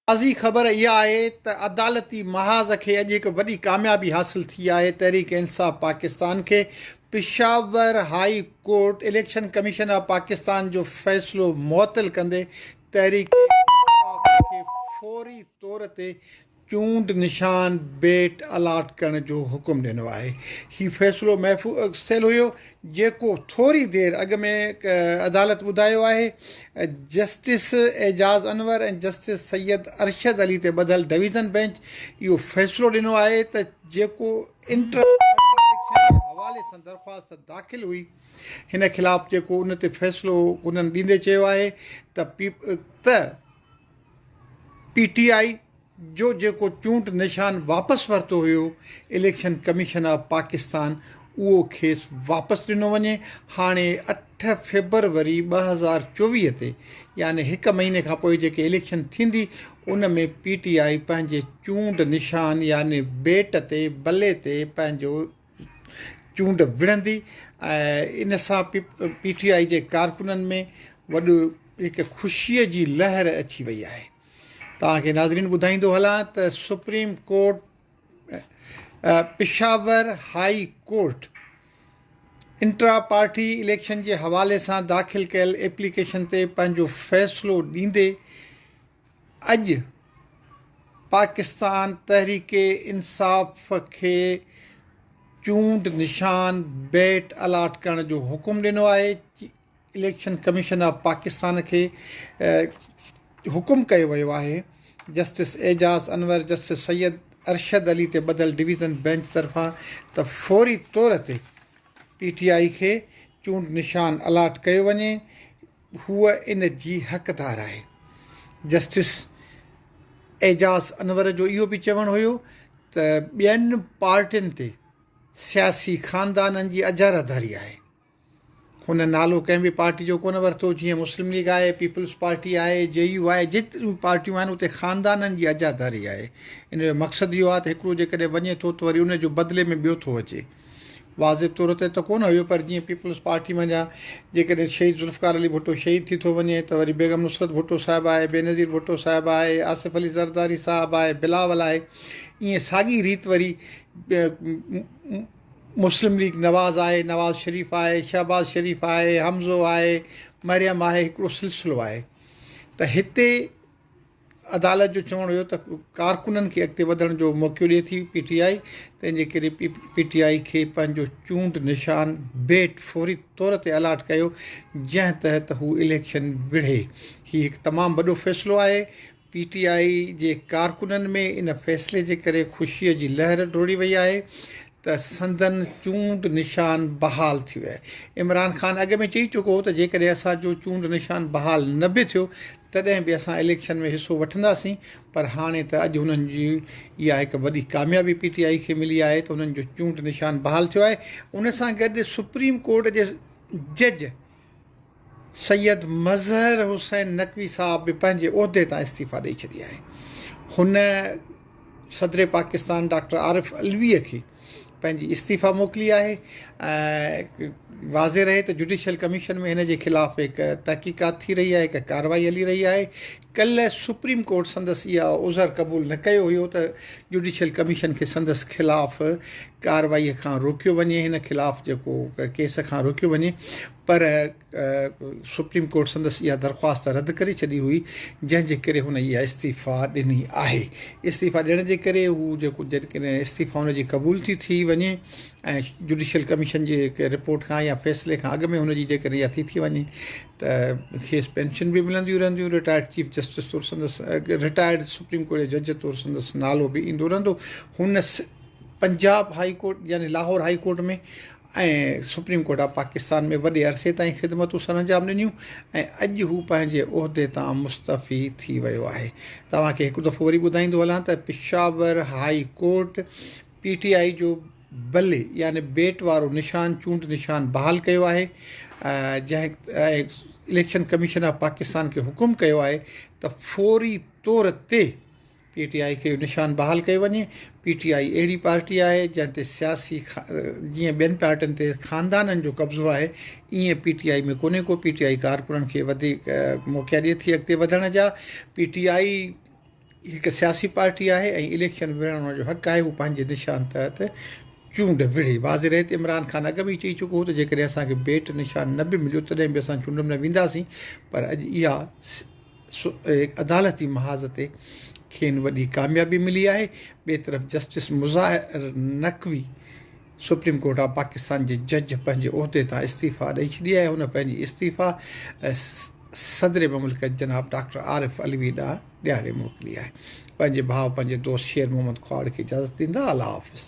تازي خبر اها آهي ته عدالتي محاذ کي اڄ هڪ وڏي ڪاميابي حاصل ٿي آهي، تحريڪ انصاف پاڪستان کي Peshawar high court election commission of Pakistan جو فيصلو معطل ڪندي تحريڪ انصاف کي فوري طور تي چونڊ نشان بيٽ الاٽ ڪرڻ جو حڪم ڏنو آهي. هي فيصلو محفوظ سيل هيو جيڪو ٿوري دير اڳ ۾ عدالت ٻڌايو آهي. جسٽس اعجاز انور ۽ جسٽس سيد ارشد علي تي ٻڌل ڊويزن بئنچ اهو فيصلو ڏنو آهي ته جيڪو انٽرا پارٽي اليڪشن جي حوالي سان درخواست داخل هئي هن خلاف جيڪو ان تي فيصلو انهن ڏيندي چيو آهي ته پي ٽي آء جو جيڪو چونڊ نشان واپس ورتو هيو اليڪشن ڪميشن آف پاڪستان اهو کيس واپس ڏنو وڃي هاڻي 8 فيبروري 2024 تي يعني هڪ مهيني کان پوء جيڪي اليڪشن ٿيندي ان ۾ پي ٽي آء پنهنجي چونڊ نشان يعني بيٽ تي بلي تي پنهنجو چونڊ وڙهندي ۽ ان سان پي ٽي آء جي ڪارڪنن ۾ وڏو هڪ خوشيء جي لهر اچي وئي آهي. توهان کي ناظرين ٻڌائيندو هلان ته supreme court Peshawar high court intra party election جي حوالي سان داخل ڪيل ايپليڪيشن تي پنهنجو فيصلو ڏيندي اڄ پاڪستان تحريڪ انصاف کي چونڊ نشان بيٽ الاٽ ڪرڻ جو حڪم ڏنو آهي. اليڪشن ڪميشن آف پاڪستان کي حڪم ڪيو ويو آهي. جسٽس اعجاز انور، جسٽس سيد ارشد علي تي ٻڌل ڊويزن بئنچ طرفان ته فوري طور تي پي ٽي آء کي چونڊ نشان الاٽ ڪيو وڃي، هوء ان جي حقدار آهي. جسٽس اعجاز انور جو اهو به چوڻ هيو ته ٻين پارٽين تي سياسي خاندانن جي اجاره داري آهي. هن نالو ڪنهن به پارٽي جو ڪونه ورتو، جيئن مسلم ليگ آهي، پيپلز پارٽي آهي، جي يو آهي، جيتريون پارٽيون آهن اتي خاندانن جي اجاداري آهي. ان جو مقصد اهو آهي ته هڪڙو جيڪڏهن وڃي ٿو ته وري ان جو بدلي ۾ ٻيو ٿو اچي. واضح طور تي ته ڪونه هيو پر جيئن پيپلز پارٽي منجهان جيڪڏهن شهيد ذوالفقار علي ڀٽو شهيد ٿي ٿو وڃي ته وري بيگم نصرت ڀٽو صاحب آهي، بينظير ڀٽو صاحب آهي، آصف علي زرداري صاحب آهي، بلاول آهي، ائين ساڳي ريت وري مسلم ليگ نواز آهي، نواز شريف آهي، شهباز شريف آهي، حمزو آهي، مريم آهي، هڪڙو سلسلو آهي ته هتي عدالت جو چوڻ هيو ته ڪارڪنن کي اڳتي وڌڻ جو موقعو ڏئي ٿي پي ٽي آء تنهن جي ڪري پي ٽي آء کي پنهنجو چونڊ نشان بيٽ فوري طور تي الاٽ ڪيو جنهن تحت هو اليڪشن وڙهي هي هڪ تمام وڏو فيصلو آهي پي ٽي آء جي ڪارڪنن ۾ ان فيصلي جي ڪري خوشيء جي لهر ڊوڙي وئي آهي ته سندن چونڊ نشان بحال ٿي ويو آهي. عمران خان اڳ ۾ چئي چڪو هو ته جيڪڏهن اسان جو چونڊ نشان بحال نه به ٿيو تڏهن به اسان اليڪشن ۾ حصو وٺنداسين پر هاڻي ته اڄ هنن جي اها هڪ وڏي ڪاميابي پي ٽي آء کي ملي آهي ته هنن جو چونڊ نشان بحال ٿيو آهي ان سان گڏ سپريم ڪورٽ جي جج سيد مظهر حسين نقوي صاحب به پنهنجي عهدي تان استعيفيٰ ڏئي ڇڏي آهي. هن صدر پاڪستان ڊاڪٽر عارف علوي کي پنهنجي استعيفيٰ موڪلي آهي ۽ واضح رهي ته جڊيشل ڪميشن ۾ هن جي خلاف هڪ تحقيقات ٿي رهي آهي هڪ ڪارروائي هلي رهي آهي ڪلهه سپريم ڪورٽ سندس اها عذر قبول نه ڪيو هيو ته جڊيشل ڪميشن کي سندس خلاف ڪارروائي کان روڪيو وڃي هن خلاف جيڪو ڪيس کان روڪيو وڃي پر سپريم ڪورٽ سندس اها درخواست رد ڪري ڇڏي هئي جنهن جي ڪري هن اها استعيفيٰ ڏني آهي. استعيفيٰ ڏيڻ جي ڪري هو جيڪو جيڪڏهن استعيفيٰ هن جي قبول ٿي ٿي وڃي ۽ جڊيشل ڪميشن جي رپورٽ کان يا فيصلي کان اڳ ۾ هن جي جيڪڏهن اها ٿي ٿي وڃي ته کيس پينشن به ملنديون رهنديون رٽائرڊ چيف جسٽس طور سندس رٽائرڊ سپريم ڪورٽ جي جج طور سندس نالو به ايندو رهندو هن پنجاب هائي ڪورٽ يعني Lahore high court ۾ ۽ supreme court of Pakistan ۾ وڏي عرصي تائين خدمتون سرانجام ڏنيون ۽ اڄ هو پنهنجي عهدي تان مستعفي ٿي ويو آهي. توهان کي هڪ دفعو وري ٻڌائيندو هلان ته Peshawar high court P T I جو بلي يعني بيٽ وارو نشان چونڊ نشان بحال ڪيو آهي جنهن ۽ اليڪشن ڪميشن آف پاڪستان کي حڪم ڪيو آهي ته فوري طور تي پي ٽي آء کي نشان بحال ڪيو وڃي، پي ٽي آء اهڙي پارٽي آهي جنهن تي سياسي جيئن ٻين پارٽين تي خاندانن جو قبضو آهي ايئن پي ٽي آء ۾ ڪونهي ڪو، پي ٽي آء ڪارڪنن کي وڌيڪ موقعا ڏئي ٿي اڳتي وڌڻ جا، پي ٽي آء هڪ سياسي پارٽي آهي ۽ اليڪشن وڙهڻ ان جو حق آهي، هو پنهنجي نشان تحت چونڊ وڙهي. واضح رهي ته عمران خان اڳ ۾ ئي چئي چڪو هو ته جيڪڏهن اسان کي بيٽ نشان نه به مليو تڏهن به اسان چونڊ ۾ نه وينداسين پر اڄ اها عدالتي محاذ تي کين وڏي ڪاميابي ملي آهي. ٻئي طرف justice Mazahir Naqvi supreme court of Pakistan جي جج پنهنجي عهدي تان استعيفيٰ ڏئي ڇڏي آهي. هن پنهنجي استعيفيٰ صدر مملڪت جناب ڊاڪٽر عارف علوي ڏانهن ڏياري موڪلي آهي. پنهنجي ڀاء پنهنجي دوست شير محمد کهاوڙ کي اجازت ڏيندا. الله حافظ.